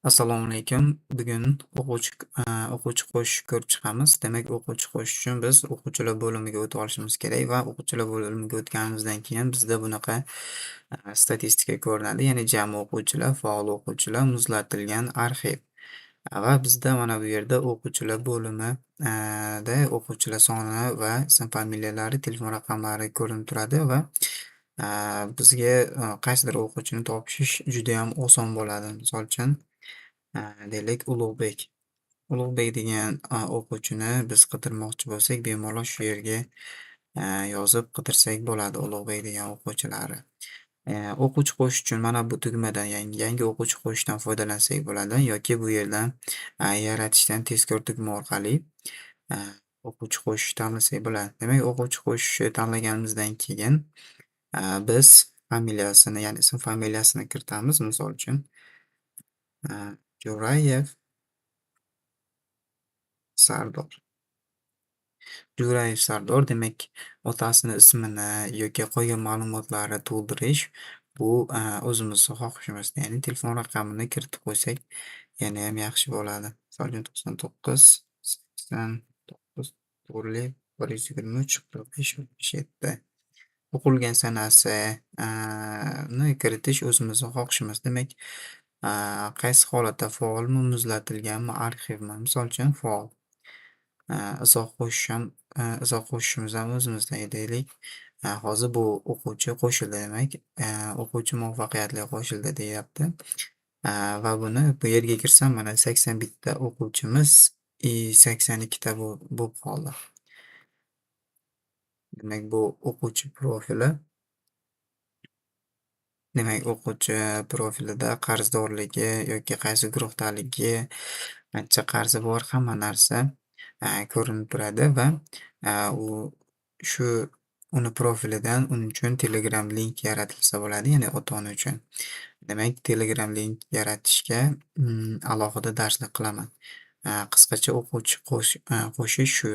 Assalomu alaykum. Bugun o'quvchi qo'shishni ko'rib chiqamiz. Demak, o'quvchi qo'shish uchun biz o'quvchilar bo'limiga o'tib olishimiz kerak va o'quvchilar bo'limiga o'tganimizdan keyin bizda bunaqa statistika ko'rinadi. Ya'ni jami o'quvchilar, faol o'quvchilar, muzlatilgan arxiv. Va bizda mana bu yerda o'quvchilar bo'limida o'quvchilar soni va ism familiyalari, telefon raqamlari ko'rinib turadi va bizga qaysidir o'quvchini topish judayam oson bo'ladi. Misol uchun, deylik, Ulug'bek. Ulug'bek degan o'quvchini biz qidirmoqchi bo'lsak, bemalol shu yerga yozib qidirsak bo'ladi Ulug'bek degan o'quvchilarni. O'quvchi qo'shish uchun mana bu tugmadan, ya'ni yangi o'quvchi qo'shishdan foydalansak bo'ladi yoki bu yerdan yaratishdan tezkor tugma orqali o'quvchi qo'shishni tanlasak bo'ladi. Demak, o'quvchi qo'shishni tanlaganimizdan keyin biz familiyasini, ya'ni ism familiyasini kiritamiz. Misol uchun, Jo'rayev Sardor. Jo'rayev Sardor, demak, otasini ismini yoki qolgan ma'lumotlarni to'ldirish bu o'zimizni xohishimiz, ya'ni telefon raqamini kiritib qo'ysak yanayam yaxshi bo'ladi. Misol uchun, 99 89 to'rtlik 123 45 67. Tug'ilgan sanasini kiritish o'zimizni xohishimiz. Demak, qaysi holatda: faolmi, muzlatilganmi, arxivmi? Misol uchun, faol. Izoh qo'shish ham, izoh qo'shishimiz ham o'zimizdan. Deylik, hozir bu o'quvchi qo'shildi, demak, o'quvchi muvaffaqiyatli qo'shildi deyapti. Va buni bu yerga kirsam, mana 81 ta o'quvchimiz и 82 ta bo'lib qoldi. Demak, bu o'quvchi profili. Demak, o'quvchi profilida qarzdorligi yoki qaysi guruhdaligi, qancha qarzi bor, hamma narsa ko'rinib turadi va u shu uni profilidan uning uchun Telegram link yaratilsa bo'ladi, ya'ni ota-ona uchun. Demak, Telegram link yaratishga alohida darslik qilaman. Qisqacha o'quvchi qo'shish shu.